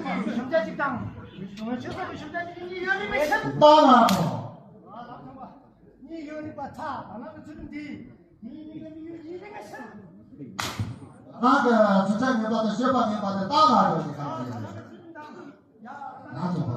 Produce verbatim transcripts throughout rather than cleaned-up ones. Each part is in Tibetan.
ཆེ་བའི་ཞབས་བཅགས་ཅིག་དང་། ཆོས་ཚོགས་ཀྱི་ཞབས་བཅགས་ཅིག་གཉིས་ཡོད་རེད་མི་ཤེས། ལྟ་ལ་ཐོངས། གཉིས་ཡོད་རེད་པ། ཐ་ལ་ལ་གི་ཚུལ་ཁྲིམས་འདི་ངའི་མིག་ལ་མི་ཡོད་ཡིན་རེད་མི་ཤེས། རང་གི་ཚུལ་ཁྲིམས་ངན་པ་དང་སྤྱོད་པ་ངན་པ་དེ་ལྟ་ལ་ཡོད་ཀྱི་གང་ཡིན། ང་ཚོ་བ།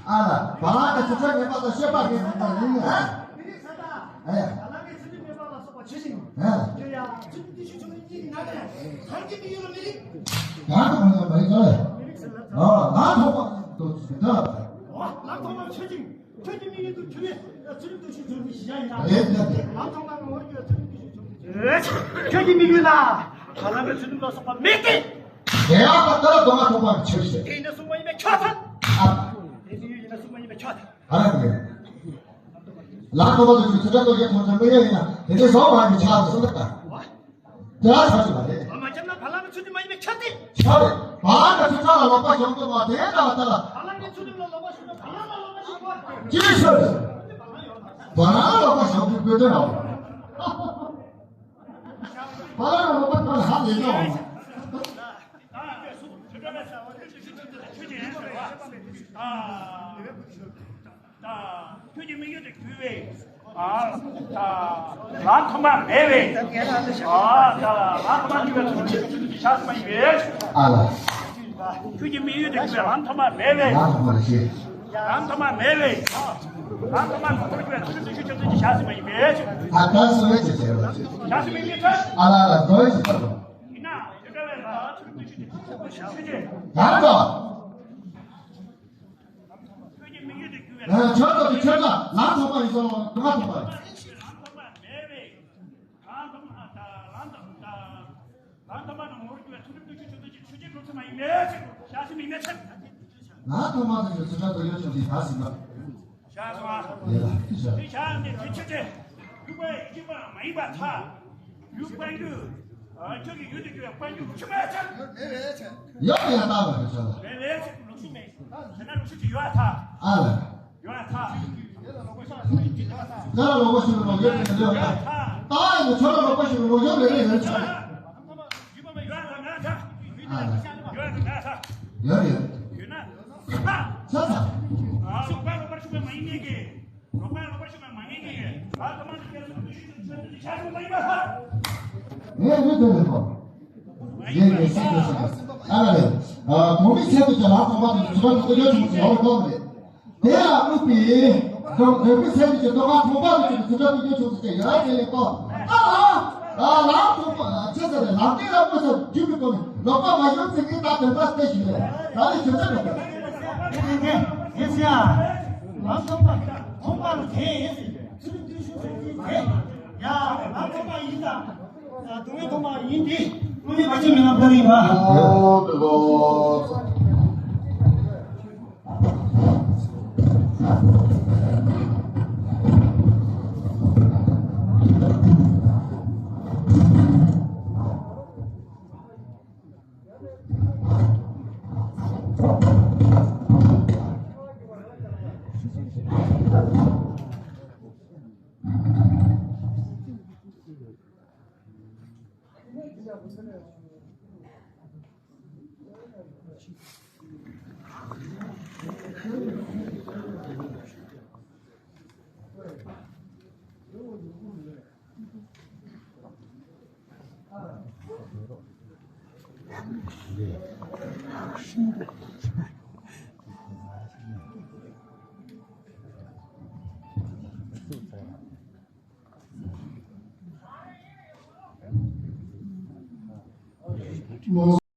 ཨ་ལ། བ་ལང་གི་ཚུལ་ཁྲིམས་ངན་པ་དང་སྤྱོད་པ་ངན་པ་དང་ཡིན་ཡ། ཨེ། ཨེ། ང་ཚོ་བ་ལ་མ་ཡིན་ལ། ཨ། ང་ཚོ་བ་དང་ཟེར་ད། ལམ་ཐོག་མར་ཆོས་ཅིག་ཁྱོད་ཀྱི་དམིགས་ཡུལ་དུ་གྱུར་པའི་ཚུལ་ཁྲིམས་འདུ་ཤེས་འབྱུང་གི་གཞི་ཡིན་ལ། རེད་རེད་རེད། ལམ་ཐོག་མར་ངོ་བོར་གྱུར་པའི་ཚུལ་ཁྲིམས་འདུ་ཤེས་འབྱུང་གི་གཞི་ཡིན། ཁྱོད་ཀྱི་དམིགས་ཡུལ་ལ་ཧ་ལམ་པའི་ཚུལ་ཁྲིམས་ལ་སོགས་པ་མེད་དེ། དེ་ཡང་ད་ལྟ་ལ་སྡོམ་པ་ཐོབ་པར་ཆོས་བཤད། དེ་ཡིན་ན་གསུངས་པ་ཡིན་པས་ཁྱོད་ཐལ། ཨ། དེ་དམིགས་ཡུལ་ཡིན་ན་གསུངས་པ་ཡིན་པས་ཁྱོད་ཐལ། ཨ་ར་རེད། ལམ་ཐོག་མར་དུ་ཚུལ་ཁྲིམས་རྡོ་རྗེ་ཐོབ་ཚུལ་དམིགས་ཡུལ་ཡིན་ན་དེ་ནས་བཟོ་བ་ཡིན་པས་ཁྱོད་ཐལ། དེ་ལ་ཆགས་ཀྱི་མ་རེད། བ་མ་བརྒྱབ་ན་བ་ལང་གི་ཚུལ་ཁྲིམས་མ་ཡིན་པའི་ཆ་དེ། ཆ་རེད། བ་ལང་གི་ཚུལ་ཁྲིམས་ལ་ལོག་པ་བྱུང་གི་མ་དེ་ལྟ་བ་ལྟ་ལ། བ་ལང་གི་ཚུལ་ཁྲིམས་ལ་ལོག་པ་བྱུང་ན་བ་ལང་ལ་ལོག་པ་བྱུང་བ། ཅི་ཞིག་བ་ལང་ལ་ལོག་པ་བྱུང་གི་དགོས་དོན་རེད། བ་ལང་ལ་ལོག་པ་བྱུང་ན་ཧ་ལས་ཀྱང་། ད། ཁྱོད་ཀྱི་དམིགས་ཡུལ་དུ་གྱུར་པའི། ཨ། ད། ལམ་ཐོག་མ་མེད་པས། ཨ། ད། ལམ་ཐོག་མ་གྱུར་པའི་ཚུལ་ཁྲིམས་འདུ་ཤེས་བྱ་སྲིད་པ་ཡིན་པས། ཨ་ལ། ཁྱོད་ཀྱི་དམིགས་ཡུལ་དུ་གྱུར་པའི་ལམ་ཐོག་མ་མེད་པས། ལམ་ཐོག་མ་ལ་ཤེས། ལམ་ཐོག་མ་མེད་པས། ལམ་ཐོག་མ་མེད་པར་གྱུར་པའི་ཚུལ་ཁྲིམས་འདུ་ཤེས་བྱ་སྲིད་པ་ཡིན་པས། ཨ། ད་གསུང་བའི་ཆེད་བྱས་པ། བྱ་སྲིད་པ་ཡིན་པས། ཨ་ལ་ལ་གསུང་བའི་ཆེད་བྱས་པ། ཡིན་ན་དེ་འདྲ་བའི་ལ་ཚུལ་ཁྲིམས་འདུ་ཤེས་བྱ་སྲིད་པ་ཡིན་པས། ཡང་དང་། ཁྱོད་ཀྱི་དམིགས་ཡུལ་དུ་གྱུར་པའི། ཨ། ཁྱོད་ཀྱི་ཁྱོད་ཀྱི་ལམ་ཐོག་མ་ཡིན་སོང་། སྡུག་བསྔལ་ཐོག་མ་ཡིན། ལམ་ཐོག་མ་མེད་པས། ལམ་ཐོག་མ་ལམ་ཐོག་ལམ་ཐོག་མ་ནང་ངོ་བོར་གྱུར་པའི་ཚུལ་ཁྲིམས་འདུ་ཤེས་བྱ་སྲིད་པ་ཡིན་པས། ཆོས་ཅན་གྲུབ་ཚུལ་མ་ཡིན་པས། བྱ་སྲིད་མིན་པས། ལམ་ཐོག་མ་ནང་གི་ཚུལ་ཁྲིམས་འདུ་ཤེས་བྱ་སྲིད་པ། བྱ་སོང་ང་། ཡོད་ལ། དེ་བྱ་འདི་དེ་ཆོས་ཅན། ཡུལ་པ་ཡིན་གཅིག་པ་མ་ཡིན་པར་ཐལ། ཡུལ་པ་ཡིན་རྒྱུ། ཁྱོད་ཀྱི་ཡུལ་དུ་གྱུར་པའི་པ་ཡུལ་ཆོས་མེད་ཅན། ཡོད་ཡང་ལྟ་བ་རེད་ཤག་ལ། མེད་མེད་ཅན་ལུགས་སྲོལ་མེད། དེ་ན་ལུགས་སྲོལ་གྱི་ཡོད་ཐལ། ཨ་ལ། ཡོད་ཐལ། དེ་ལ་ལོག་པ་ཞུ་བ་ལ་ཡོད་མེད་ཡོད་ཐལ། ད་ཡིན་ན་ཁྱོད་ལ་ལོག་པ་ཞུ་བ་ལ་ཡོད་མེད་ཡོད་ཆགས། ཡོད་ཡོད། ཡོད་ཡོད། ཡོད་ན། ཆ་ཚང་། ལོག་པ་ལོག་པར་ཞུགས་པ་མ་ཡིན་མཁན་གྱི། ལོག་པ་ལོག་པར་ཞུགས་པ་མ་ཡིན་མཁན་གྱི། ལ་ཐོག་མ་དེ་སྐྱེ་ཚུལ་དུ་ཤེས་ཚུལ་ཆ་ཚང་མ་ཡིན་པ་ལ། ངས་ཡོད་དོ་ལེགས་པོ། ངས་ངས་སྲིད་དོ་ཞིག་ཨ་ལ་ལས། ཨ། བོད་མི་ཚད་དུ་ཅན་ལ་ཐོག་མ་དེ་ཚུལ་ཁྲིམས་དུ་ཡོད་ཆུང་ཟེར་བ་ཐོག་མ་རེད། དེ་ལ་དམིགས་པའི་འགྲོ་བོད་མི་ཚད་ཀྱི་རྡོ་ཁ་ཁང་པ་རུ་གྱུར་པའི་ཚུལ་ཁྲིམས་ཀྱི་ཆུང་ཟེར་ཡོད་ཅེས་ལེགས་པོ། ཨ་ཨ། ལམ་ཐོག་པ་ཅི་ཟེར་རེད། ལམ་འདི་ལ་དངོས་སུ་འཇུག་པའི་སྒོ་ནས་ལོག་པ་མ་ཡོང་ཚིག་གི་ད་དོན་དག་དེ་ཞིག་རེད། ད་ནི་ཁྱོད་ཚོ་ལ་དེ་དེ་དེ་ཡ་ལམ་ཐོག་པ་ཁང་པ་ལ་དེ་ཚུལ་ཁྲིམས་ཀྱི་ཆུང་ཟེར་གྱི་དེ་ཡ་ལམ་ཐོག་པ་ཡིན་ད། སྡུག་བསྔལ་ཐོག་མ་ཡིན་ཏེ། དངོས་གནས་བར་ཆད་མི་ལ་བདག་ཡིན་པ། ཨོ་ཏེ་གོ།